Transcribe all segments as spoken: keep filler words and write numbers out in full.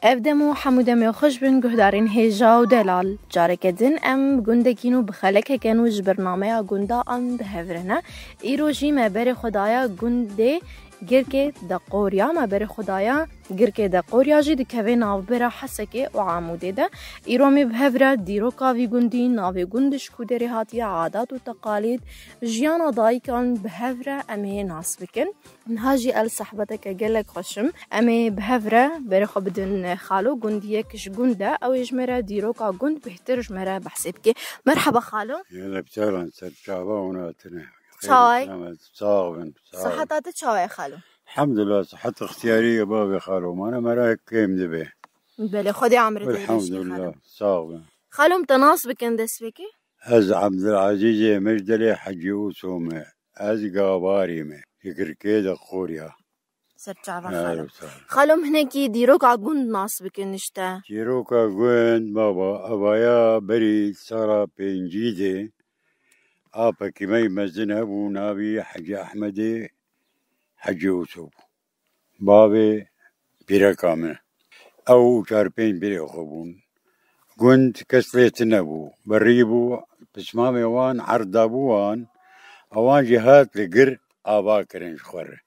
Ev dem û hemû demê xweş bin guhdarên hêja û delal. Careke din em bi gundekî nû bi xelekeke nû ji bernameya gunda an bi hev re ne. Îro jî me berê xwe daya gundê Girkê Deqorya. Me berê xwe daya Girkê Deqorya jî dikeve navbera Hesekê û Amûdê de. Îro em ê bi hev re dîroka vî gundî, navê gund ji ku derê hatiye, adat û teqalîd, jiyana dayikan bi hev re em ê nas bikin. Niha jî el sehbeteke gelek xweş im. Em ê bi hev re berê xwe bidin xalo gundiyek ji gund e. Ew ê ji me re dîroka gund bêhtir ji me re behsê bike. Merheba xalo. Gelek caran ser çava hûn hatine. Çaway? Selamet, sax bin, sax bin. Siheta te çawa ye xalo? Elhamdulillah, sihet ixtiyarî ye bavê xalo. Mane mera kêm dibe. Belê, Xwedê emrê te dirêj ke xalo. Elhamdulillah, sax bin. Xalo, em te nas bikin destpêkê? Ez Ebdulazîzê Mejdelê Hecî Ûso me. Ez gabarî me. Ji Girkê Deqorya. Ser çava xalo. Xalo, em hinekî dîroka gund nas bikin ji te. Dîroka gund, baba, evaya berî sala pêncî de apekî me yê mezin hebû, navî Hecî Ehmedê Hecî Ûso bû. Bavê pîreka min. Ew û çar pênc birê xwe bûn. Gund kes lê tune bû. Berî bû, pismamê wan erd dabû wan. Ewan jî hat li gir ava kirin ji xwe re.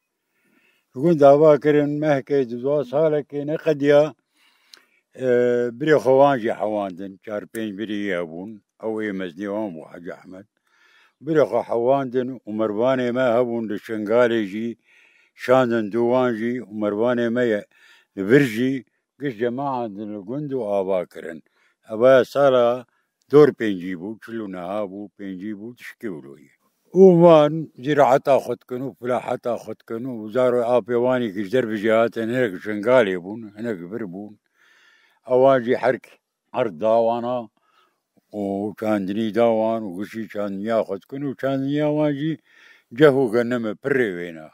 Li gund ava kirin, mehkê du salekê neqediya, e, birê xwe wan jî hewandin. Çar pênc birî hebûn. Ew ê mezinê wan bû Hecî Ehmed. Birê xwe hewandin û mervanê me hebûn li Şingalê jî, şandin dû wan jî û mervanê me ye li vir jî, giş cemaandin li gund û ava kirin. Evaya sala dor pêncî bû, çil û neha bû, pêncî bû, tişkî wilo ye. Û van zîraeta xwe dikin û filaheta xwe dikin û zarokê apê wanî ki ji dervijê hatin, hinek Şingalê bûn, hinek vir bûn. Ewan jî herk erd da wana û çandinî da wan û gişî çandiniya xwe dikin û çandiniya wan jî ceh û genimê pirê wêna.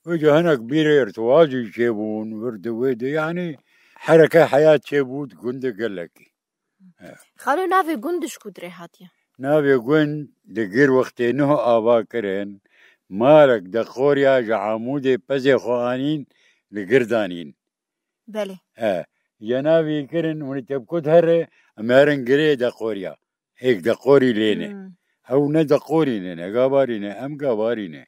Wê de hinek bîrê irtiwacî çêbûn, vir di wê de, yanî hereke heyat çêbû di gundê gelekî. Xalo, navê gund ji ku dirê hatiye? Navê gund di gir wextê nuh ava kirin, malek Deqorya ji Amûdê pezê xwe anîn li gir danîn. Belê. He. Ya navî kirin, hûn ê tepkut here, em herin girê Deqorya. Êk Deqorî lê ne. Hmm. Ew ne Deqorî ne, ne Gabarî ne, em Gabarî ne.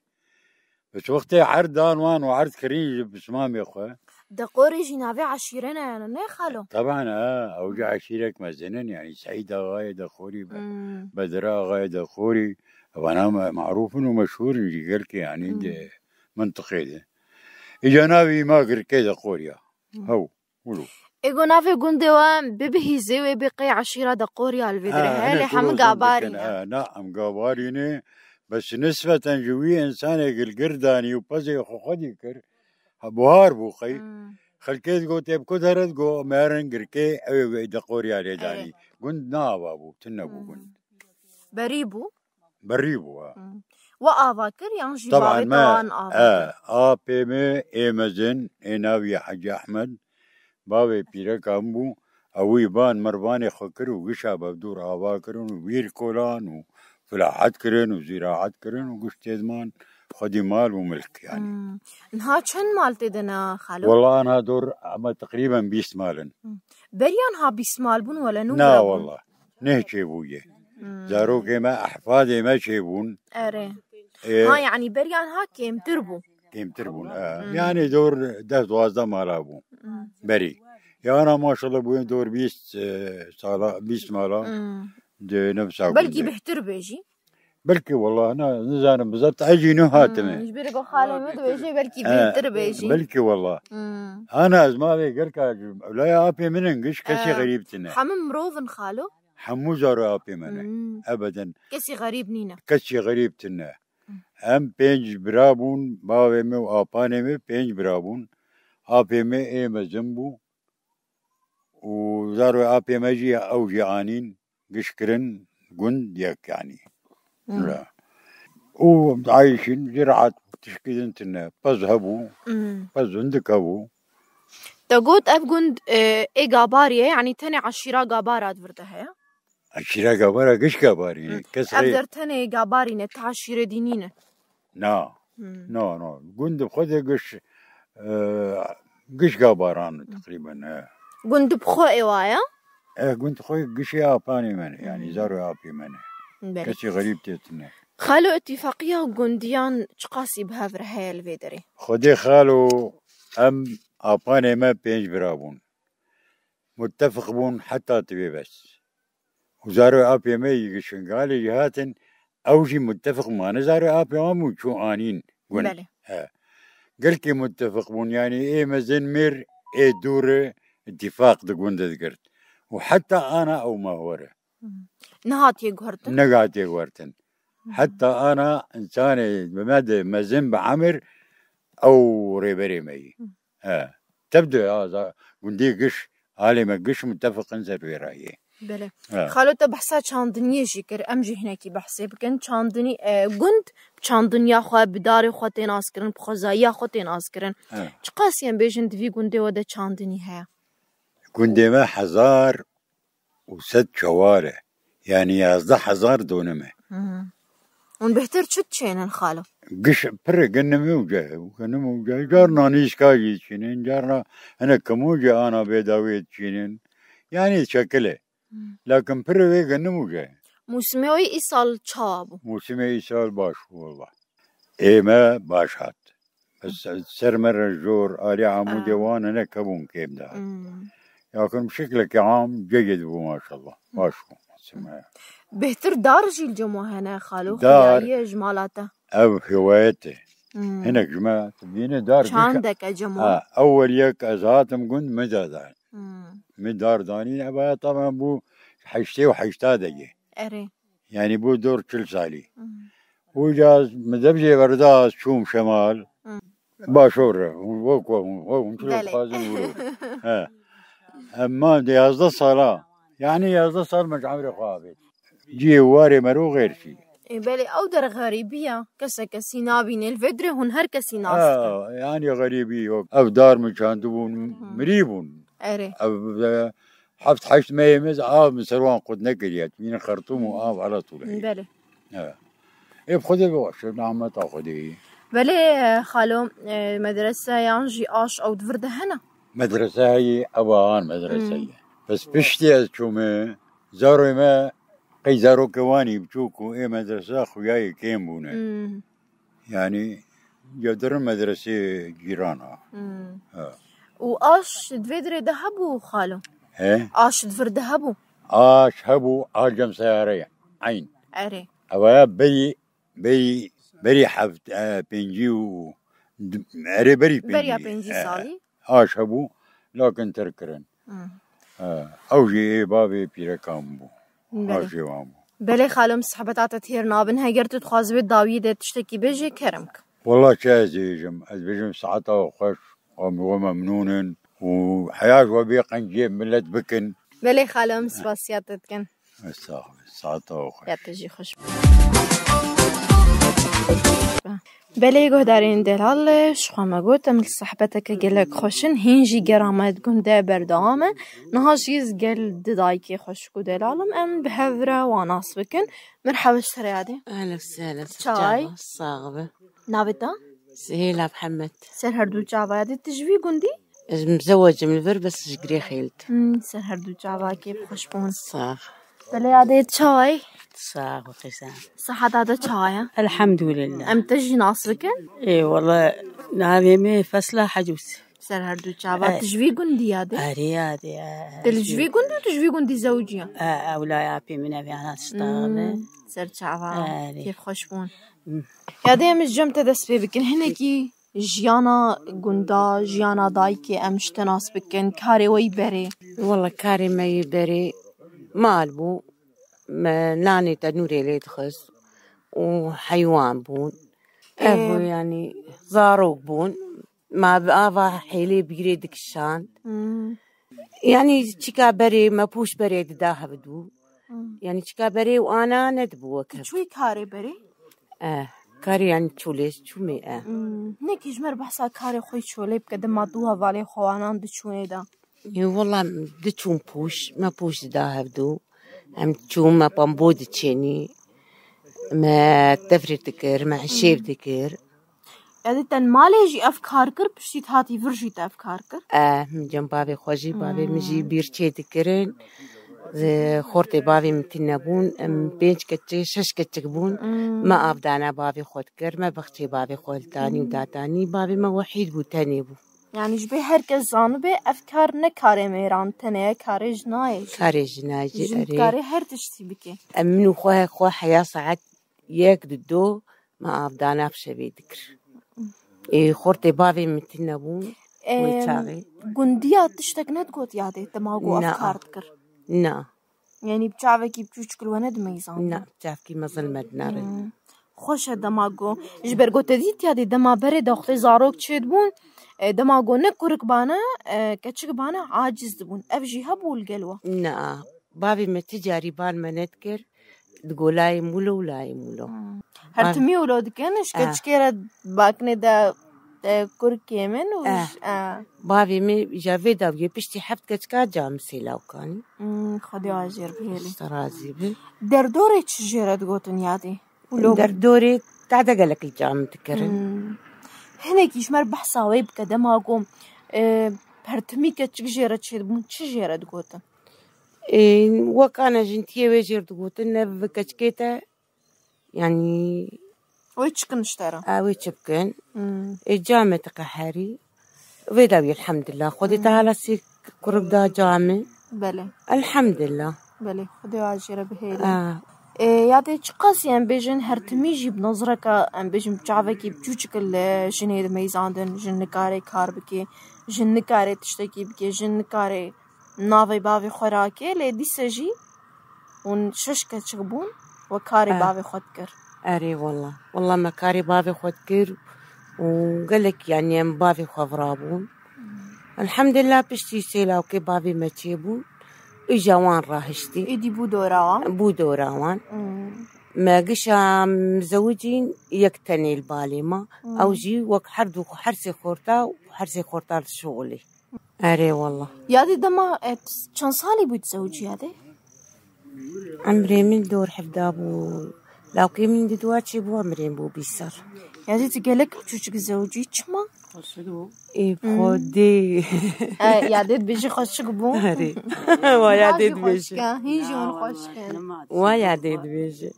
Bes wextê erd dan wan û erd kirîn ji pismamê xwe. Deqorî jî navê eşîre ne, yani, ne xalo? Teban, ha, ew jî eşîrek mezin in, yani, Seîd Axayê Deqorî be, Hmm. Bedir Axayê Deqorî, evana me-, marûf in û meşhûr in jî gelkê, yani, Hmm. di mintiqê de. Îca navî ma Girkê Deqorî ya. Hmm. Hew. Wilo. Ê go navê gundê we bibihîzê wê bê qey eşîra Deqorî ya li vê dirê heye, lê hemû Gabarî ne. Ha, na, em Gabarî ne. Bes nisbeten ji wî însanê gilgir danî û pezê xwe xwedî kir. Ha, buhar bû qey. Hmm. Xelkê digot, tê bi ku dere digot, me herin Girkê, ew ê Deqorî ya lê danî. Gund na ava bû, tune bû gund. Berî bû? Berî bû, ha. Hmm. We ava kir yan jî Teban bavê me, te wan ava e, kir? Apê me ê mezin, ê navî Hecî Ehmed, bavê pîreka min bû, ewî ban mervanê xwe kir û gişa bevdûr ava kirin û wîr kolan û filahet kirin û zîraet kirin û giş têdman xwedî mal û milk, yani. Hmm. Niha çend mal tê de ne, xalo? Wela niha dor, ama teqrîben bîst mal in. Hmm. Beriya niha bîst mal bûn, wele nû bira bûn? Na, wela. Neh çêbûye. Hmm. Zarokê me, ehfadê me çêbûn. Erê. Ê, Ha, yani beriya niha kêmtir bû. Kêmtir bûn, e. Hmm. Yani dor deh duwazdeh mala bû. Hmm. Berî. Ya ana maşallah bûye dor bîst, e, sala, bîst mala Hmm. di nefsa Belkî gundê. Bêhtir bê jî. Belkî wela, na, nizanim bizabt, ez jî nû hatime. Hmm, ji ber ku xalê min dibêje belkî E, bêhtir bê jî. Belkî wela. Hmm. Ana ez ma vê gelka, laya apê min in, giş kesî E, xerîb tine. Hemû mirov in xalo? Hemû zaro apê me ne. Hmm. Ebeden. Kesî xerîb nîne. Kesî xerîb tine. Hmm. Em pênc bira bûn, bavê me û apanê me pênc bira bûn. Apê me ê mezin bû. Û zarokê apê me jî ew jî anîn, giş kirin gund yek, yanî. Hmm. Ra. Û dayîşin, ziraet, tişkî din tine, pez hebû, Hmm. pez hindik hebû. Te got ev gund, e, ê Gabarî ye, yanî tenê eşîra Gabara di vir de heye? Eşîra Gabara, giş Gabarî ne. Hmm. Kes Ev rê- der tenê Gabarî ne, ti eşîrê dî nîne? Na. Hmm. Na, na. Gund xwe de giş, e, giş Gabaran Hmm. teqrîben, he. Gund bi xwe ê wa ye? Eh, gund xwe gişê apanê me ne, yanî Hmm. zaro apê me ne. Belê. Kesî xerîb tê tune. Xalo, îtîfaqiya gundiyan çiqasî bi hev re heye li vê derê? Xwedê xalo, em apanê me pênc bira bûn. Muttefiq bûn heta tivê bes. Û zarê apê me yî gişin galê jî hatin, ew jî muttefiq mane zarê apê wan bûn çû anîn gund. Belê. He. Gelkî muttefiq bûn, yanî ê mezin mir, ê dûr îtîfaq di gund digirt. Û heta ana ew mahwere. Nehatiye guhertin? Negatiye guhertin. Heta ana insanê bi me de mezin bi emir ew rêberê me yî. He. Tevde ya za-, gundê giş, alê me giş muttefiqin ser wê rayê. Belê. He. Xalo, te behsa çandiniyê jî kir, em jî hinekî behsê bikin. Çandinî, e, gund çandiniya xwe, bi darê xwe tê naskirin, bi xwezayiya xwe tê naskirin. He. Çiqas yên bêjin di vî gundê we de çandinî heye? Gundê me hezar û sed çewar e. Yanî yazdeh hezar donim e. Hı hı. Hûn bêhtir çi diçênin xalo? Giş pir e, genim û ce, genim û ce. Carna nîşka jî diçînin, carna hinek kemû jî ana bêdawî diçînin. Yanî şekil e. Hı. Lakin pir e wê genim û ce. Mûsimê wî îsal çawa bû? Mûsimê îsal baş bû wela. Ê me baş hat. Bes ser me re jor, alî Amûdê Ah. wan hinek hebûn kêm de hat. Hmm. Yakin bi şeklekî am cegê dibû maşallah. Baş bû. Sime. Bêhtir dar jî li cem we hene xalo, Dar. Xiyayê ji mala te. Ev hiwayet e. Hmm. Hinek ji me, yine dar giş- Çandeke cem we. Ha, ewel yek ez hatim gund, min da dar. Hmm. Min dar danîn, ev ya taban bû heştê û heşta de ye. Erê. Yanî bû dor çil salî. Hmm. Uca min dev jê berda, çûm şemal. Hmm. Başor e. Wek we hûn, wek hûn çilo Belê. dixwazin wiro. He. Em ma yazdeh sala. Yanî yazdeh sal me ji emrê xwe avêt. Cihê warê mero xêr çî. Ê, belê, ew der xerîbî ya. Kesek kesî nabîne. Li vê dirê hûn her kesî nas dikin. Ha, yanî xerîbî yok. Ev dar min çandibûn, Hmm. mirî bûn. Erê. Ev, e, heft heşt mehê min av min ser wan qut nekiriye. Mîne Xertûm û av ala tûle. Belê. Evet. Ê bi Xwedê bibaş, nehmeta Xwedê. Belê, e, xalo, e, medreseyan jî aş ew di vir de hene? Medrese heye, ev an medrese Hmm. ye. Bes piştî ez çûme, zarê me, qey zarokê wanî biçûk û ê medrese xuyayê kêm bûne. Hmm. Yanî ya dirin medresê cîran a. Hmm. Ha. Û aş di vê dirê de hebû xalo? He? Aş di vir de hebû? Aş hebû, aş cem seyare ye. Eyn. Erê. Ewa ya berî, berî, berî heft, e, pêncî û du-, erê berî Beriya pêncî, pêncî e, salî. Aş hebû, lakin terk kirin. Hmm. E, ew jî ê bavê pîrekan bû. Belê. Aşê wan bû. Belê xalo, em sehbeta te têr nabin. Heger tu dixwazî wê dawiyê de tiştekî bêjî, kerem ke. Wela çi ez ê bêjim? Ez bêjim saeta we xweş, em we memnûn in û heya ji we bê qenciyê milet bikin. Belê xalo, em spasiya te dikin. Sax be, saeta we xweş. Ya tu jî xweş. Belê guhdarên delal, ji xwe me got, em li sehbeteke gelek xweş in, hîn jî gera me di gund de berdewam e. Niha jî ez gel di dayikê xweşik û delal im, em bi hev re wan nas bikin. Merhaba ji te re yadê. Ehlen sehlen, Çaway? Çawa, sax be. Navê te? Sihêla Mihemed. Ser her du çava yadê, tu ji vî gundî? Ez mizewecim li vir, bes ji girê xêl dikim. Hmm, ser her du çava kêf xweş bûn. Sax. Belê yadê, çaway? Sax û qîza. Siheta te çawa ye? Elhamdulillah. Em te jî nas bikin? Ê, wele navê me Fesla Hecûs. Ser her du çava. Ê. Tu ji vî gundî yadê? Erê yadê, e, Tu li ji vî gundî, tu ji vî gundî zewicî ye? E, ewlaya apê min ev yana tişta Hmm, be. Ser çava. Erê. Kêf xweş bûn. Hmm. Yadê em ji cem te dest pê bikin. Hinekî jiyana gunda, jiyana dayikê em ji te nas bikin, karê we yî berê. Wala karê me yî berê mal bû, me nanê tenûrê lê dixist û heywan bûn. Ev Ee, bû, yanî zarok bûn. Ma bi ava hêlê bîrê dikişand. Hmm. Yanî çika berê, me pûş berê dida hevdû. Hmm. Yanî çika berê û ana nedibû wek hev. Çûyî karê berê? Eh, karê yanî çolê çûmê, eh. Hmm. Hinekî ji me re behsa karê xwe yê çolê bike, dema tu hevalê xwe wanan diçûnê de. Ê, wela diçûn pûş, me pûş dida hevdû. Em diçûn, me pambo diçênî. Me tevrê dikir, me hişêv Hmm. dikir. Yadê te li malê jî ev kar kir, piştî te hatî vir jî te ev kar kir? E, min cem bavê xwe jî, bavê min jî bîr çê dikirin. Xortê bavê min tune bûn. Em pênc keçik, şeş keçik bûn. Me av dane bavê xwe dikir. Me bexçê bavê xwe li tanî û datanî. Bavê me wehîd bû, tenê bû. Yani ji bê her kes zanibe ev kar ne karê mêran tenê ye, karê jinayê jî. Karê jinayê jî, erê. Jin dikare her tiştî bike. Em min û xwe, xwe heya saet yek di do me avdana bi şevê dikir. Ê, xortê bavê min tune bûn wê çaxê. Gundiya tiştek nedigot yadê dema ku ev kar dikir? Na. Yani bi çavekî biçûçik li we nedimeyzand? Na, çavkî mezin me dinare. Hmm. Xweş e dema ku ji ber ku te dît yadê dema berê daxtê zarok çêdibûn, e, dema ku ne kurik bane, e, keçik bane aciz dibûn. Ev jî hebû li gel we? Na, bavê me ti carî bar me nedikir. Digo layê mûlo û layê mûlo. Hmm. Her timî wilo dikin, ji keçikê re baknê de, e, kurkê min û Eh. ji, e. Bavê min ja vê dawiyê piştî heft keçika ca min sêlaw kanî. Hmm, Xwedê ajêr bihêlî. Te razî bi. Derdorê çi jê re digotin yadê? Wilo. Derdorê tade gelek li ca min dikirin. Hmm. Hinekî ji me re behsa wê bike dema ku, e, her timî keçik jê re çêdibûn, çi jê re digotin? Ê, wekane jintiyê wê jêr digotin, ne bi keçikê te, yanî Wê çikin ji te re? A, wê çi bikin? Hmm. Ê, camê te qeherî. Vê dawî elhamdulillah. Xwedê te Hmm. hala sê kurik da camê. Belê. Elhamdulillah. Belê. Xwedê wa jê re bihêlî. A. Ê, ya dê çiqasî em bêjin, her timî jî bi nozreka, em bêjin, bi çavekî biçûçik li jinê dimeyzandin, jin nikare kar bike, jin nikare tiştekî bike, jin nikare navê bavê xwe rake, lê dîse jî hûn şeş keçik bûn, we karê Eh. bavê xwe dikir. Erê wela. Wela me karê bavê xwe dikir û gelek, yanî em bavê xwe virabûn. Elhamdulillah piştî sêlawkê bavê me çêbûn. Îja wan rahiştî. Êdî bû dora wan? Bû dora wan. Hmm. Me gişa mizewicîn yek tenê li balê ma. Hmm. Ew jî wek her du, her sê xorta, her sê xorta li şixulê. Erê wela. Yadê dema, e, çend salî bû dizewicî yadê? Emrê min dor hevda bû. Lawkê min di dua çê bû emrê min bû bîst sal. Yadê tu gelek çûçik zewicî çima? Ê, Hmm. Xwedê. E, yadê dibêjî xweşik bû. Erê. Wa yadê Niha jî dibêjî. xweşik e, hîn jî hûn xweşik in. Wa yadê dibêjî.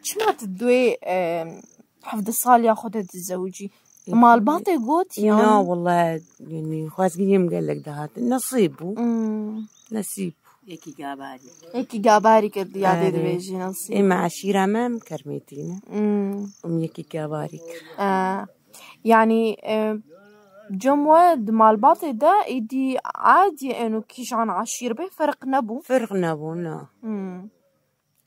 Çima tu duê, e, hevdeh saliya xwe de dizewicî? Ê, Malbatê got yan? Na, wela, yanî xwezgî yê min gelek dihatin. Nesîb bû. Hmm. Nesîb. Yekî gabarî. Yekî gabarî kir, diyadê Erê. dibêjî, nasîb. Ê, me eşîra me, em kermêtî ne. Hmm. Em yekî gabarî kir. E, yanî, e, cem we di malbatê de êdî adiyê eno kîjan eşîr be, ferq nebû? Ferq nebû, na. Hmm.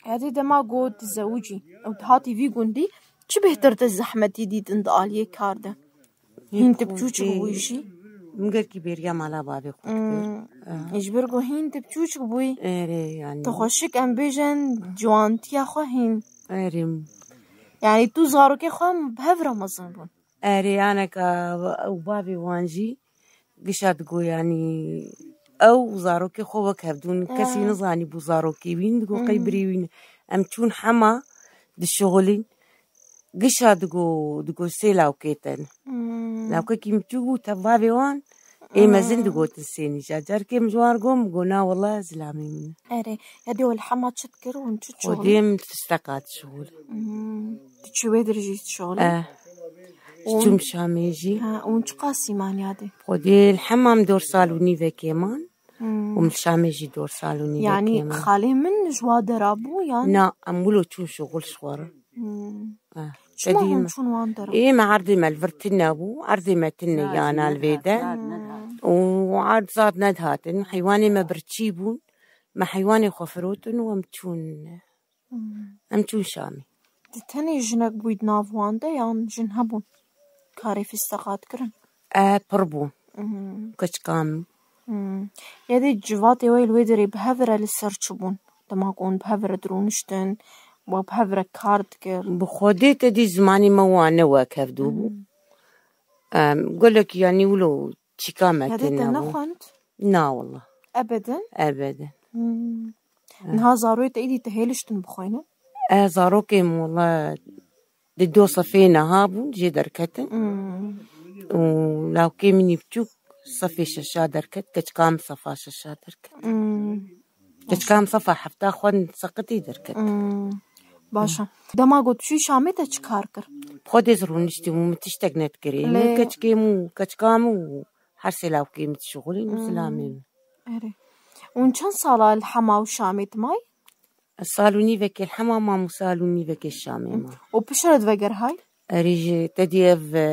Yadê dema got dizewicî û dihatî vî gundî, çi bêhtir te zehmetî dîtin di aliyê kar de? Hîn tu biçûçik bûyî jî? Min gelkî bêriya mala bavê xwe dikir. Hmm. Ah. Ji ber ku hîn tu biçûçik bûyî. Erê, yanî. Tu xweşik em bêjin ciwantiya xwe hîn. Erê. Yanî tu zarokê xwe bi hev re mezin bûn. Erê, aneka ew bavê wan jî gişa digo, yanî ew zarokê xwe wek hev dûn. Kesî Ah. nizanî bû zarokê wîn, digo qey Hmm. birê wîn. Em çûn hema dişixulîn. Gişa digo, digo sê lawkê te ne. Hmm. Lawkekî min çû bû, te bavê wan, ê mezin Hmm. digotin sê nîja. Carkê min ji wan re got, min got, na wela zilamê min e. Erê, yadê we li hema çi dikir û çi Xwedê çolî? min fisteqa dişixulî. Hmm. Tu çi wê dirê jî dişixulî? Eh. Û Çûm Şamê jî. Ha, û çiqasî man yadê? Xwedê li hema min dor sal û nîvekê man. Hmm. Û min Şamê jî dor sal û nîvekê Yanî man. xalê min ji wa dera bû yan? Na, em wilo çûn şixul ji xwe re. Hmm. Ah, Çima qedîm. hûn çûn wan dera? Ê, me erdê me li vir tune bû, erdê me tune Razî yana li vê de. Hmm. Û erd zad nedihatin, heywanê me birçî bûn, me heywanê xwe firotin û em çûn, Hmm. em çûn Şamê. Di tenê jinek bûyî di nav wan de yan jin hebûn? Karê fîsteqa dikirin? E, pir bûn. Hmm. Keçika min. Hmm. Yadê civatê we li wê derê bi hev re li ser çi bûn? Dema ku hûn bi hev re dirûniştin, we bi hev re kar dikir? Bi Xwedê te dî zimanê me wane wek hevdû bû. Hmm. Em, gelek yanî wilo çîka me Yadê tune te bû. nexwend? Na wela. Ebeden? Ebeden. Hmm. Eh. Niha zaroyê te êdî te hêliştin bixwînin? E, zarokê min wela Di do sefê neha bûn, jê derketin. Hmm. Û lawkê min î biçûk sefê şeşa derket, keçika min sefa şeşa derket. Hmm. Keçika min sefa hefta xwe seqitî derket. Hmm. Baş e. Dema got çûyî Şamê te çi kar kir? Xwedê ez rûniştî û min tiştek nedikirê. Lê Min keçikê min û keçika min û her sê lawkê min dişixulîn û Hmm. zilamê min. Erê. Hûn çend sala li Hema û Şamê dimayî? Sal û nîvekê li Hema mam û sal û nîvekê Şamê mam. Û piştre divegerhay? Erê ji te dî ev, e,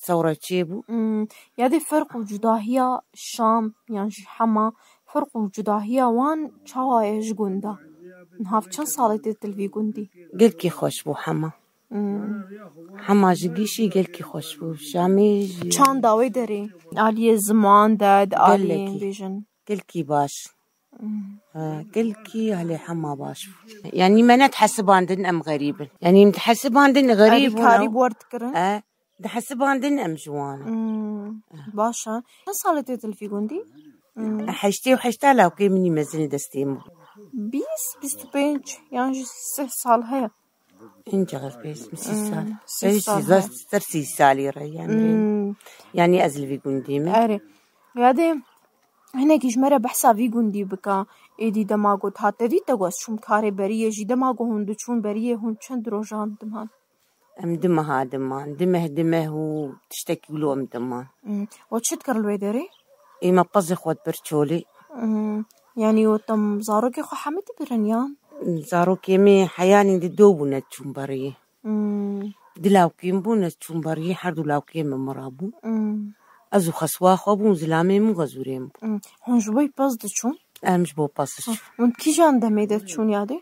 sewra çêbû. Hmm, ya dê ferq û cudahiya Şam yan jî Hema, ferq û cudahiya wan çawa ye ji gunda? Niha çend salê tê tu li vî gundî? Gelkî xweş bû Hema. Hmm. Hema ji gişî gelkî xweş bû. Şamê jî Çanda wê derê. Aliyê ziman de, di aliyên Gelekî. bêjin. Gelkî baş. Hmm. Ha, gelkî helê Hema baş bû. Yanî me nedihesibandin em xerîb in. Yanî em dihesibandin xerîb Alîkarî bûn. Bor dikirin. E, dihesibandin em ji wan in. Hmm. Baş e. Çend salê tê tu li vî gundî? Hmm. Heştê û heşta lawkê min î mezin li destê min bû. Bîst, bîst û pênc yan jî sih sal heye. Înce ez bêjim sî Hmm, sal. sî Ser sal sî, heye. ser sî salî re yanî. Hmm. Yanî ez li vî gundî me. Erê. Ya dê hinekî ji me re behsa vî gundî bika. Êdî dema got hat te dît te got çûm karê beriyê jî dema got hûn diçûn beriyê hûn çend rojan diman? Em du meha diman. Du meh, du meh û tiştekî wilo em diman. Hmm. Û çi dikir li wê derê? Ê me pezê xwe dibir çolê. Hmm. Yanî û te zarokê xwe hemî dibirin yan? Zarokê me heyanî di do bûne çûn beriyê. Hmm. Di lawkê min bûne çûn beriyê, her du lawkê min mira bûn. Hmm. Ez û xeswa xwe bûn, zilamê min xezûrê min bûn. Hmm. Hûn ji bo pez diçûn? Em ji bo pez diçûn. Hûn kîjan demê de diçûn yadê?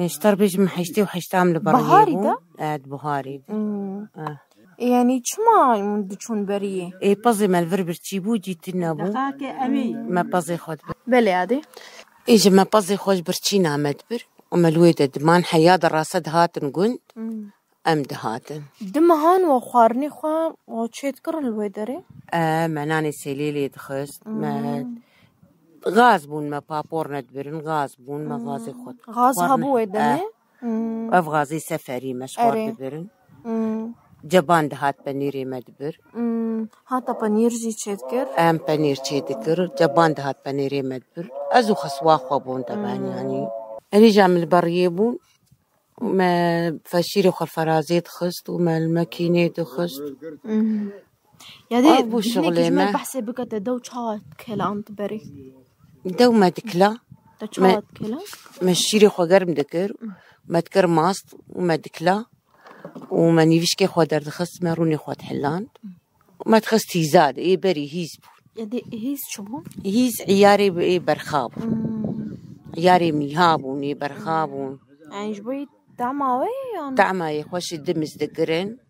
Ji te re bêjim heştê û heşta em li beriyê Biharî bûn. de? Evet, biharî de. Hmm. Eh. E, yanî çima hûn diçûn beriyê? Ê pezê me li vir birçî bû, cî tune bû. Deqake evî. Me pezê xwe dibir. Belê yadê. Ê ji me pezê xwe ji birçîna me dibir. Û me li wê de diman heya de rase dihatin gund. Hmm. Em dihatin. Di mehan we xwarinê xwe we çê dikirin li wê derê? E, me nanê sêlê lê dixist. Me Hmm. Gaz bûn me papor nedibirin, gaz bûn me Hmm. gazê xwe. Gaz Xwarin-, hebû wê demê? eh. Hmm. Ev gazê seferî me ji xwar Erê. dibirin. Hmm. Ceban dihat penîrê me dibir. Hmm. Hata penîr jî çêdikir? Em penîr çêdikir. Ceban dihat penîrê me dibir. Ez û xeswa xwe bûn te ben Hmm. yanî. Erê jî em li beriyê bûn. Me feşîrê xwe ferazê dixist û me li mekînê dixist. Hmm. Ya dê Ev bû hinekî şixulê ji me me. behsê bike te dew çawa keland berê? Dew me dikila. Te çawa Me, dikela? me şîrê xwe germ dikir. Me dikir mast û me dikila. Û me nîvişkê xwe derdixist, me rûnê xwe dihiland. Û me dixist hîza de, ê berî hîz bû. Ya dê hîz çi bû? Hîz îyarê ê berxa bû. Hmm. Îyarê mîha bûn, ê berxa bûn. Yani ji bo yî Tama wê yan? Tama yê xweş ê dimiz dikirin.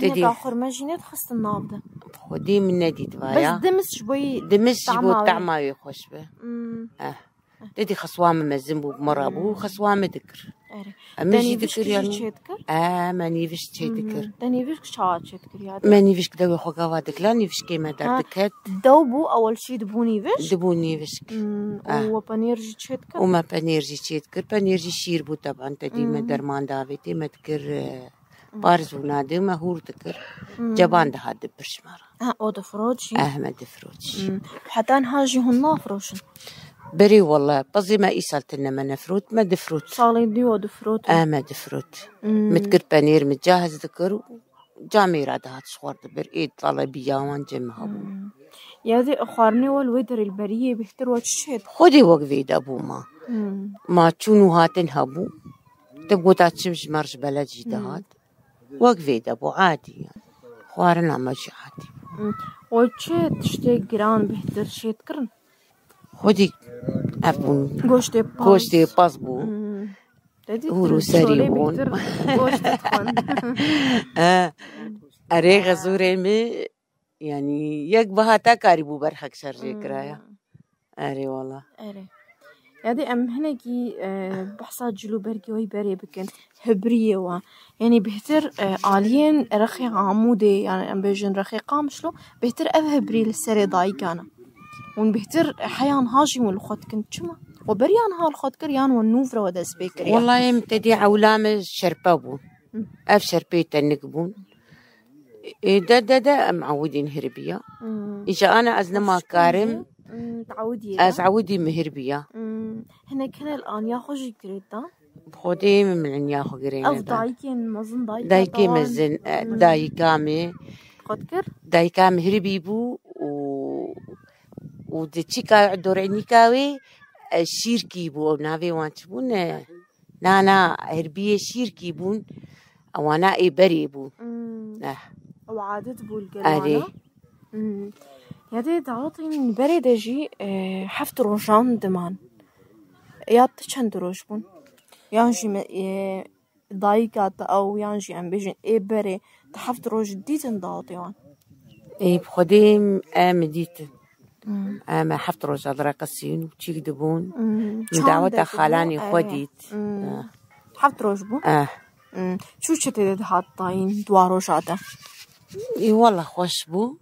Te Neka dî- xurme jî nedixistin nav de. Xwedî min nedît vaya. Bes dimiz ji bo yî Dimiz ji tama bo wê. Tama wê xweş be. Hmm. Eh. Te dî xeswa min mezin bû, mira bû, Hmm. xeswa min dikir. Erê. Em Te jî nîvişk dikir jî yanî. çêdikir? Eh, me nîvişk çêdikir. Hmm. Te nîvişk çawa çêdikir ya? Me nîvişk dewê xwe gava dikila, nîvişkê me Ha. derdiket. Dew bû, ewel şî dibû nîvişk? Dibû nîvişk. Hmm. Ah. Û we penêr jî çêdikir? Û me penêr jî çêdikir. Penêr jî şîr bû teban. Te dî me Hmm. derman davêtê, me dikir, e, Hmm. parz û nadê, me hûr dikir. Hmm. Ceban dihat dibir ji me re. Ha, o difirot jî? Eh, me difirot jî. Hmm. Heta niha jî hûn nafiroşin? Berê wele, pezê me îsal tine me nefirot, me difirot. Salê dî o difirot? Eh, me difirot. Hmm. Me dikir penêr, me cahiz dikir û camêra dihat ji xwar dibir. Ê talebiya wan cem hebû. Hmm. Ya dê xwarinê we li wê derê li beriyê bêhtir we çi çêt? Xwedê wek vê de bû ma. Hmm. Ma çûn û hatin hebû. Te gota çim ji me re ji beled jî Hmm. dihat. Wek vê de bû, adî ye. Xwarina me jî adî bû. Hmm. We çi tiştê giran bêhtir çêt kirin? Xwedî ev bûn. Goştê paz. Goştê paz bû. Hmm. Te dî Hûr û tu serî şolê bûn. Bêhtir goşt dixwin. Eh, erê xezûrê min, yanî yek bihata karîbû berxek şerjê Hmm. kiraya. Erê wala. Erê. Ya dê em hinekî, e, behsa cil û bergê wê berê bikin. Hibriyê we. Yanî bêhtir, e, aliyên rexê Amûdê, yani em bêjin rexê Qamişlo, bêhtir ev hibrî li serê dayikana. Hûn bêhtir heyan ha jî hûn li xwe dikin. Çima? We beriyan ha li xwe dikir yan we nûv re we dest pê kiriye? Wela em te dî ewla me şerpe bû. Ev şerpê tenik bûn. Ê, de, de, de, em ewidîn hiribiya. Hmm. Îja ana ez nema karim, Hmm, teawidiyê ez de. Ewidî mihirbiya. Hmm. Hinek hene li aniya xwe jî girêt da. Bi Xwedê min aniya xwe girêne Ev da. Dayikên mezin, dayika Dayikê tawan. Mezin, e, Hmm. Dayika me. Xwe dikir? Dayika me hiribî bû û, û di çîka dorênîka wê, e, şîrkî bû. Ew navê wan çi bûn? E, na, na, hirbiyê şîrkî bûn. Ewana ê berê bûn. Hmm. Eh. Ew adet bû li gel Erê. Wana. Hmm. Ya dê dawetên berê de jî, e, heft rojan diman. Ya tu çend roj bûn? Yan jî me, e, dayika te ew yan jî em bêjin ê berê tu heft roj dîtin dawetê wan? Ê, bi Xwedê em dîtin. Hmm. Em heft roja direqisîn û çîk dibûn. Hmm. Min Çand daweta dikibû? Xalanê xwe Eh. Dît. Hmm. Eh. Heft roj bû? Eh. Hmm. Çû çi tê de dihat dayîn dua roja de? Ê, wela xweş bû.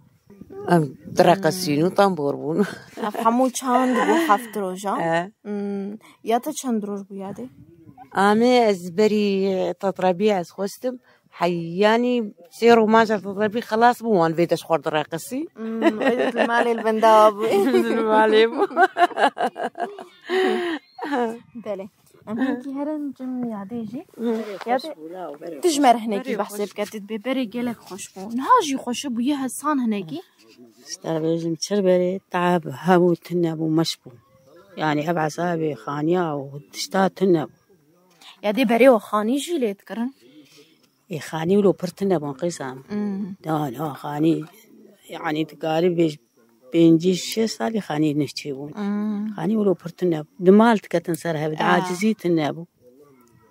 Em direqisîn û tambor bûn. Ev hemû çand bû heft roja. Eh. Hmm. Ya te çend roj bû yadê? Amê ez berî tetrebî ez xwestim. Heyanî sê romaja tetrebî xelas bû wan vê de ji xwe direqisî. Hmm, wê di malê li benda bû. Di malê bû. Belê. Em hinkî herin cim yadê jî. Yadê, tu ji me re hinekî Berê behsê xweş. Bike, tu dibê berê gelek xweş bû. Niha jî xweş bûye hesan hinekî. Ji te bêjim çir berê, teab hebû, tune bû, meş bû. Yani ev esabê xaniya û tişta tune bû. Ya dê berê û xanî jî lê dikirin? Ê, xanî wilo pir tune bûn qîzan. Hmm. Da, da, xanî, yani dikarî bêj pêncî şeş salî xanî nihçê bûn. Hmm. Xanî wilo pir tune bû. Di mal diketin ser hev, di Ah. Acizî tune bû.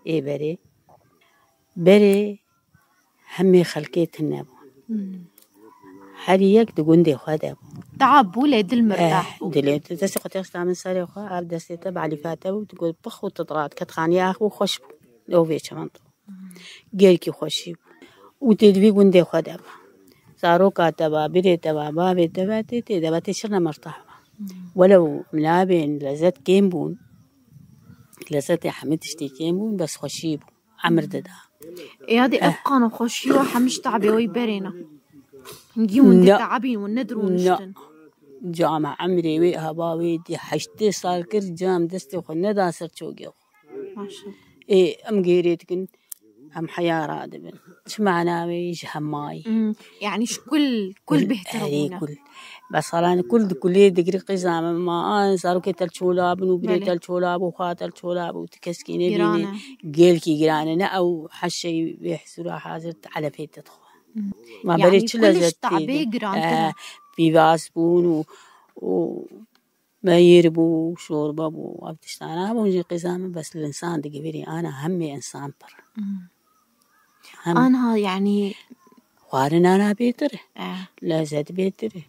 Ê berê. Berê hemê xelkê tune bûn. Hmm. Her yek di gundê xwe de bû. Teab bû lê dil mirtah Eh, bû. Dilê te, destê xwe têxista min serê xwe, ev destê te bi elîfa te bû, tu got bix û tu dirat, ket xaniya ax bû, xweş bû. Ew vê çemen bû. Gelkî xweşî bû. Û tê di vî gundê xwe de ba. Zaroka te ba, birê te ba, bavê te ba, tê tê de ba, tê çirne mirtah ba. Hmm. Welew minabên lezet kêm bûn, lezetê hemî tiştî kêm bûn, bes xweşî bû. Emir dida. Ê, ya dê ev Eh. Qana xweşî wa hemî ji teabê wê berê ne. Hingî hûn dê Na. Teabîn, hûn nedirûniştin. Na. Cama emrê wê hava wê dê heştê sal kir, cam destê xwe neda ser çogê xwe. Maşallah. Ê, em gêrê dikin, em heya radibin. Çi mana wê ji hemayî? Hmm, yani ji kul, kul Kul, bêhtir erê bûne. Kul. Bes halan kul di kulê digirî qîza me ma an zarokê tel çola bin û birê Belê. Tel çola bû, xwa tel çola bû, tu keskî nebîne. Giran e. Gelkî giran e. Ne ew heşeyî wê hizûra hazir tu elefê te dixwe. Hmm. Ma Yani berê çi kul ji lezet tê tabê din? Girantir e. Eh, pîvaz bûn û, û meyir bû, şorbe bû, ev tiştana bûn jî qîza min bes li insan digivîrî. Ana hemê insan pir. Hmm. Hem Anha yani xwarin ana bêtir e. Eh. Lezet bêtir e.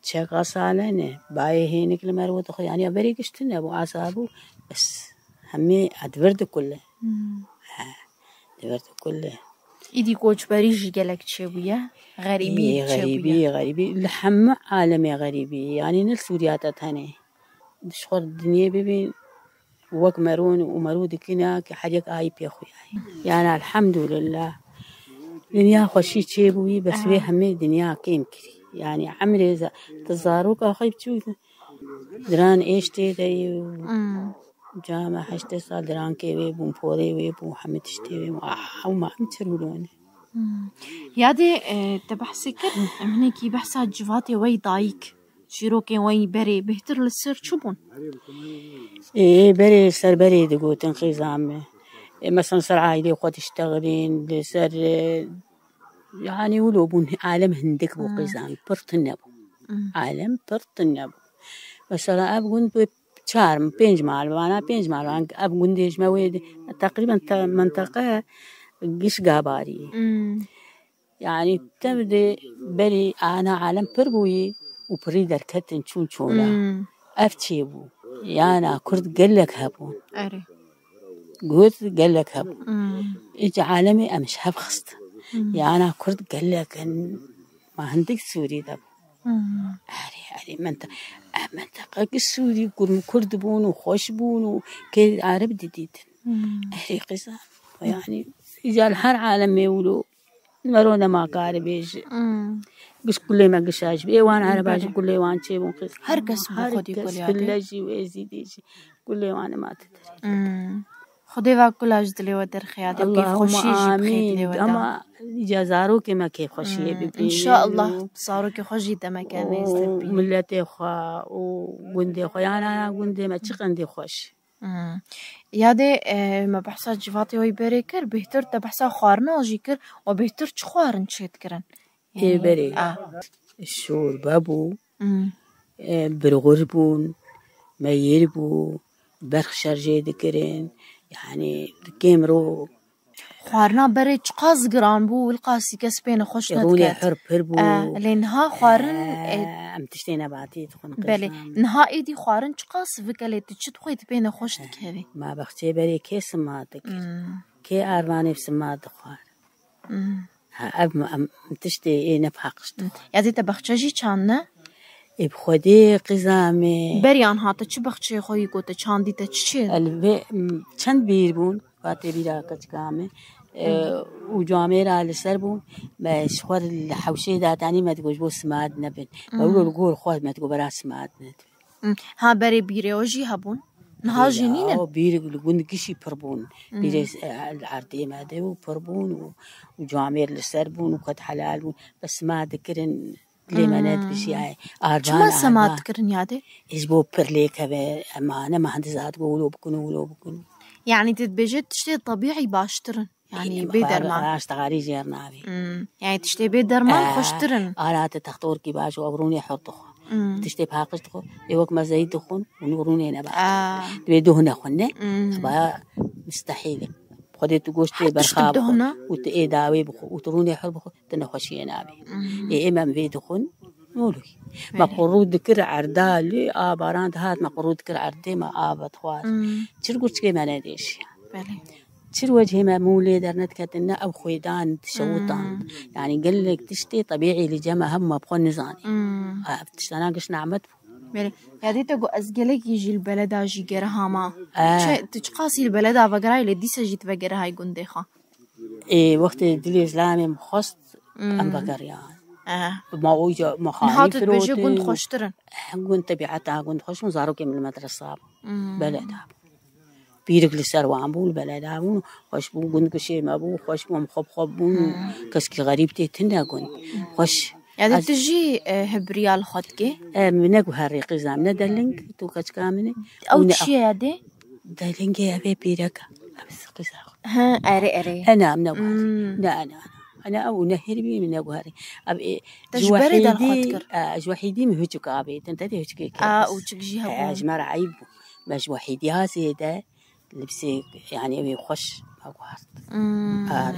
Çeka salen e. Bayê hênik li merwê dixwe. Yani berê giştin e bû, asa bû. Bes hemê e di vir dikule. Hmm. He. Di vir dikule. Îdî koçberî jî gelek çêbûye. Xerîbî Ê, çêbûye. Xerîbî, xerîbî. Li hemû alemê xerîbî. Yani ne li Sûriya te tenê. Ji xwe dinyê bibîn, wek merûn û merû dikine ki her yek ayî pê xwe yayî. Yani elhamdulillah. Dinya xweşî çêbûyî, bes wê Aha. Hemê dinya kêm kirî. Yani emrê za-, tu zaroka xwe biçû diran êş tê de yê û Hmm. Cama heştê sal dirankê wê bûn, porê wê bû, hemî tiştê wê bû. Ah, ew ma em çir wilo ne. Hmm. Yadê, e, te behsê kir, em hinekî behsa civatê wey dayik, çîrokên wey berê bêhtir li ser çi bûn? Ê, berê ser berê digotin qîza me. Ê, mesela ser aîlê xwe diştexilîn, li ser, e, yani wilo bûn, alem hindik bû Hmm. Qîza me, pir tune bû. Hmm. Alem pir tune bû. Mesela ev gund bi çar, pênc mal, vana pênc mal, van ev gundê ji me wê de, teqrîben te-, menteqe giş gabarî. Hmm. Yani tev de berî ana alem pir bûyî û pirî derketin çûn çola. Hmm. Ev çêbû. Yana Kurd gelek hebûn. Erê. Kurd gelek hebûn. Hmm. Îca alemê em ji hev xistin. Hmm. Yana Kurd gelek in, ma hindik Sûrî de bû. Hmm. Erê, erê, menta-, e, menteqek Sûrî, Kur-, Kurd bûn û xweş bûn û kê Ereb didîtin. Hmm. Erê, qîza, yani, Îca li her alemê wilo mero nema kare bêje. Hmm. Giş kulê me gişa jî. Ê wan ereba jî kulê wan çêbûn qîz. Her kes bi Her xwedî kes kulê hate. Fille jî û êzîdê jî. Kulê wan nema te derê. Hmm. Xwedê va kula ji dilê we derxeya de. Allahumma Kêfxweşî jî bixê dilê amîn. We de. Ama îca zarokê me kêfxweşiyê Hmm. bibînin Înşallah û zarokê xwe jî demeke û nêztir bînin. Milletê xwe û gundê xwe. Yana gundê me çi qendî xweş. Hmm. Yadê, e, me behsa civatê wê berê kir, bêhtir te behsa xwarina jî kir, we bêhtir çi xwarin çêdikirin? Ê berê. A. Şorbe bû, Hmm. e, birxur bûn, meyir bû, berx şerjê dikirin. Yani kêm ro Xwarina berê çiqas giran bû, wilqasî kes pê nexweş Rûnê nedikir. Hir pir bû. E, lê niha xwarin, e, e, em tiştê nebatî dixwin. Belê. Qîzan. Niha êdî xwarin çiqas vikelê tu çi dixwî tu pê nexweş dikevî. Ma bexçê berê kê sima dikir? Hmm. Kê arvanê bi sima dixwar? Hmm. Ha, ev em tiştê ê ne paqij dixwar. Ya dê te bexçe jî çand ne? Ê bi xwedê qîza me. Beriyan hate çi bexçeyê xwe yî ku te çandî te çi çê? El vê, m, çend bîr bûn, ka tê bîra keçika me. E, û camêra li ser bûn. Me ji xwe li hewşê datanî me digot ji bo simad nebin. Me wilo li gor xwe me digot bera simad nedin. Hmm. Ha berê bîrê o jî hebûn. Niha jî nînin? Ya, bîr li gund gişî pir bûn. Hmm. Bîrê, e, li erdê me de û pir bûn û, û camêr li ser bûn û ket helal bûn. Bes simad dikirin. Lê me Hmm. nedibijiyayê. Arvan, Çima sema arvan. Dikirin yadê? Ji bo pir lêkeve, emane mehendiza digo wilo bikin û wilo bikin. Yani tu dibêje tiştê tebîî baştir in. Yani Ê, bê xwar-, derman. Raşt xarî jêr navê. Hmm. Yani tiştê bê derman Ee, xweştir in. Ara te textorkî baş û ew rûnê hurt dixwe. Hmm. Tiştê paqij dixwe. Ê wek me zeyt dixwin û rûnê ne baş. Aa. Divê duh nexwin ne. Hmm. Ba mustehîl e. Xwedê tu goştê Her tişt berxab duh bixwe ne? Û tu ê dawê bixwe û tu rûnê hurt bixwe. Di nexweşiyê nabê. Mhm. Ê, ê me vê dixwin, nolû. Me Belê. Qurû dikir erda lê, a baran dihat, me qurû dikir erdê, me av vedixwar. Mhm. Çir gurçikê me nedêşiya. Belê. Çir wecihê me mû lê dernediketin, ne ew xwêdan, dişewitan. Mhm. Yani gelek tiştê tebîî li cem me hemû me bi xwe nizanî. Mhm. Ev tiştana giş nehmet bû. Belê. Ya dê te got ez gelekî jî li beleda jî gerehama. Eh. Çi, tu çiqasî li beleda vegerayî lê dîsa jî tu vegerehayî gundê xwe? Ê, wextê dilê zilamê min xwest, Hmm. em vegeriyan. Eh. Ma o ca, ma Niha xanî tu dibêje firotin. Gund xweştir in. Eh, gund tebiata gund xweş bûn, zarokê min li medresa bûn. Hmm. Beleda bûn. Pîrik li ser wan bû, li beleda bûn. Xweş bû, gund gişê me bû, xweş bû, em xwe bi xwe bûn. Hmm. Keskî xerîb tê tune gund. Xweş. Ya de Ez tu jî, e, hibiriya li xwe dikê? E, min neguherî qîza min, ne deling, tu keçika min e. Ew Û ne çi ye ya de? Delingê ev ê pîrek e. Ev siqîza xwe. Ha, erê, erê. Ena, em neguherî. Hmm. Ne, ena. Ena ew nehêr bî, min neguherî. Ev ê, Te ji ji berê de li xwe wehîdî, dikir? E, ji wehîdî min hiçik avêtin, te dê hiçikê kê A, bes. Û çik jî E, hebû? Ji me re eyb bû. Me ji wehîdiya zêde, libsê, yani ew ê xweş me guhert. Hmm. Ar.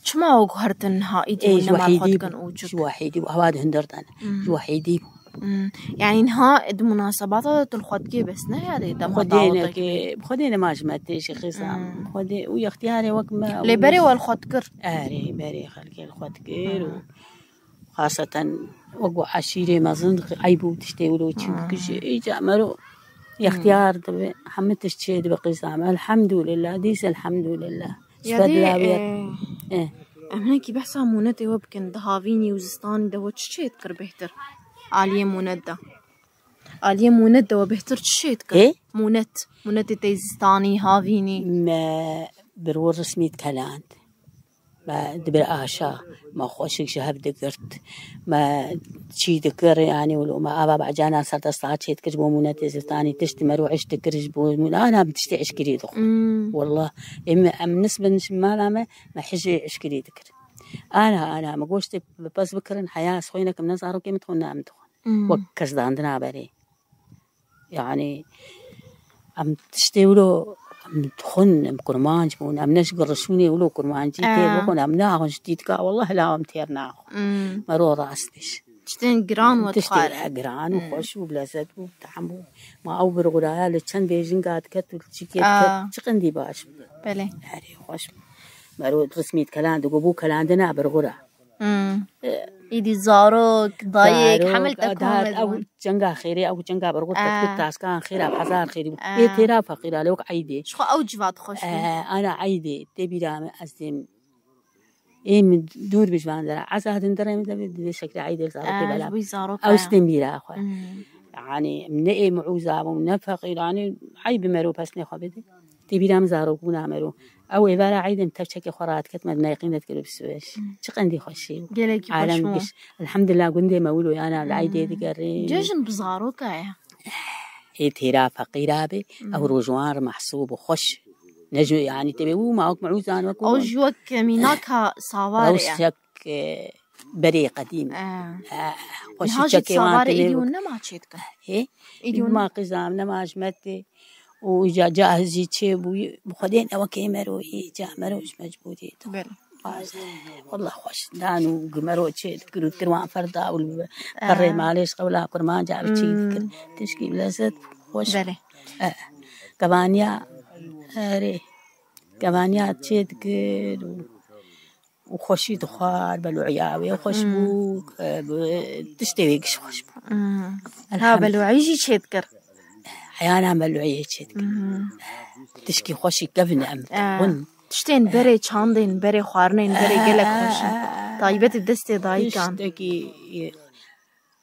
Çima ew guhertin ha, îdî Ê, ji nema li xwe wehîdî dikin bû, û çik? Ji wehîdî bû, hewa di hundir de ne. Hmm. Ji wehîdî bû. Hmm. Yani niha di munasebata de tu li xwe dikê bes ne ya dê dema Xwedê daweta neke, kibê. Xwedê nema ji me tê jî xêza. Hmm. Xwedê û yextiyarê wek me Lê û berê we li xwe dikir? Erê, berê xelkê li xwe dikir û Hmm. xaseten wek we eşîrê mezin eyb û tiştê wilo çî Hmm. bikişê. Îca mero Hmm. yextiyar dibe, hemû tişt çê dibe qîza me. Elhamdulillah, dîs elhamdulillah. Ya Sifet dê, lawiyet. e, Eh. em hinekî behsa mûnetê we bikin. Di havînî û zistanî de we çi çê dikir bêhtir? Aliyê mûnet de. Aliyê mûnet de we bêhtir çi çê dikir? Ê? Mûnet. Mûnetê tê zistanî, havînî. Me bi ro rismî dikeland. Me dibir aşa. Me xweşik ji hev digirt. Me çî dikir, yani wilo me ava bacana serdesta çê dikir ji bo mûnetê zistanî. Tişt me ro iş dikir ji bo mûn-, ana em tiştê eşkirî dixwin. Hmm. Wallah, em, em nisbin ji mala me, me hijê eşkirî dikir. Ana, ana, me goştê bi pez bikirin, heya ez xwînekim ne zarokê min dixwin, ne em dixwin. Hmm. Wek kes dandina berê. Yani, em tiştê wilo, em dixwin, em kurmanc bûn, em ne ji girişûnê wilo kurmancî tê Eh. bixwin, em naxwin ji dîtika, wallah, la em têr naxwin. Hmm. Me ro rast bêj. Tiştên giran we Tiştê dixwar. giran û Hmm. xweş û bi lezet bû, bi tehm bû. Ma ew birxuraya li çend bêjinga diket û çikê diket, Ah. çi qindî baş bû. Belê. Herê xweş bû. Me ro rismî dikelan digo bû kelandina birxura. Hmm. E, Îdî zarok, dayik, hemil te komê dibûn. Ew çenga xêrê, ew çenga berxwe, ah, tetkit taskan xêra, hezar xêrî bû. Ah. Ê têra feqîra, lewk eydê. Ji xwe ew civat xweş bû. Eh, ana eydê, tê bîra me ez dêm. Ê min dûr bi ji van dera. Eza din derê min de bi, bi şekilê eydê zarokê, eh, bela. Ji bo zarok, ew eh. Stên bîra xwe. Hmm. Yani, ne ê miûza bûm, ne feqîr, yani, eyb mero pesnê xwe bide. Tê bîra min zarokbûna mero. Ew êvara eydê min tevçekê xwe radiketime, di neyqîn de dikir û bi siwêş. Hmm. Çi qendî xweşî bû. Gelekî xweş bû. Alem giş. Elhamdulillah, gundê me wilo yana li eydê digerê. Cejn bi zaroka ye. Ê têra feqîra be, ew roj wan re mehsûb û xweş. Ne ji, yani, tê bê û ma wek miûzan wek. Ew ji wek mînaka sawarê ye. Rewşek, e, berê qedîm. E. E, xweşî çekê wan tê. Îdî hûn nema çê dikin? Hê? Îdî hûn ma qîzam nema ji me tê. Û îca cahizî çê bûyî, bi xwedê ne wekê mero, î ca mero ji mecbûrî. Belê. Wallah xweş dan û gimero çê dikir û dikir wan ferda û li perrê malê ji qewla kurmanca bi çî dikir. Tişkî bi lezet xweş. Belê. E, kevaniya, erê, kevaniya çê dikir û, û xweşî dixwar, belûya wê xweş bû, e, bi, tiştê wê giş xweş bû. Ha, belûyî jî çê dikir. Heyana belûyê çê dikir. Tişkî xweşî kevin em dixwin. Tiştên berê çandên, berê xwarinên, berê gelek xweş in. Taybet bi destê dayikan. Tiştekî, e,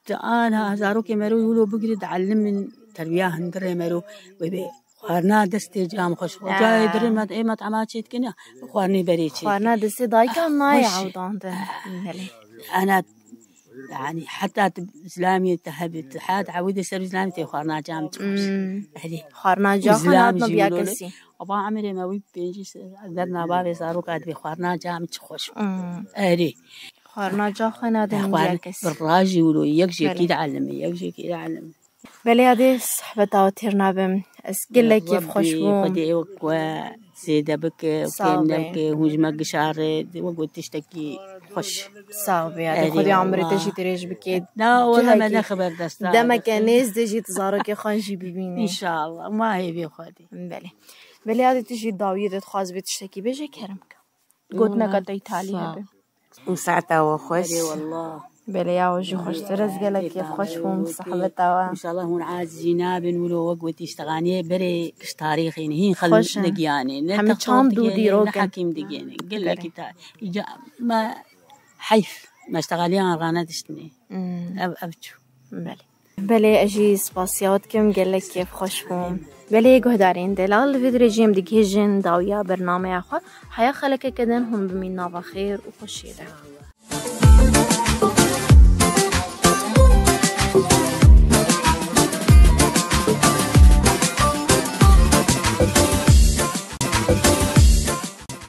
tu ana zarokê mero wilo bigirî dielimin terbiya hundirê mero wê bê xwarina destê cam xweş. Cayê dirê me, ê me tema çê dikin ya, xwarinê berê çê. Xwarina destê dayikan nayê ewdan de. Belê. Ana Yani heta tu zilamê te hebî, tu heta ewî de ser zilamê te xwarina cam çi xweş. Hmm. Erê. Xwarina ca xwe nadin biya kesî. Aba emirê me wî pêncî se-, derna bavê zaroka dibê xwarina cam çi xweş. Hmm. Erê. Xwarina ca xwe nadin biya kesî. Bi rajî wilo yek jêkî dielime, yek jêkî dielime. Belê, yadê, sehbeta we têr nabim. Ez gelek kêfxweş bûm. Xwedê wek we zêde bike, kêm nebike, hûn ji me gişarê, wek we tiştekî xweş. Sax be, yadê, Xwedê emirê te jî dirêj bike. Na, wele me ne xeber desta. Demeke nêz de jî tu zarokê xwe jî bibînî. Înşallah, ma hêvê Xwedê. Belê. Belê, yadê, tu jî dawiyê de dixwaz bê tiştekî bêje, kerem ke. Gotineka te îtalî hebe. Û saeta we xweş. Erê wallah. Belê ya we jî xweştir. Ez gelek kêfxweş bûm, sehbeta we. Înşallah hûn acizî nabin, wilo wek wetî ji texaniyê berê ji tarîxê ne. Hîn xelk negiyanê. Ne hemî çand û dîrok in. Ne hekîm digêne. Gelekî ta-, îca me heyf. Me ji texaliyan rane diştinê. Hmm. Ev, ev çû. Belê. Belê, ez jî spasiya we dikim, gelek kêfxweş bûm. Belê, guhdarên delal, li vê dirêjî em digihêjin dawiya bernameya xwe. Heya xelekeke din hûn bimîn nava xêr û xweşiyê de.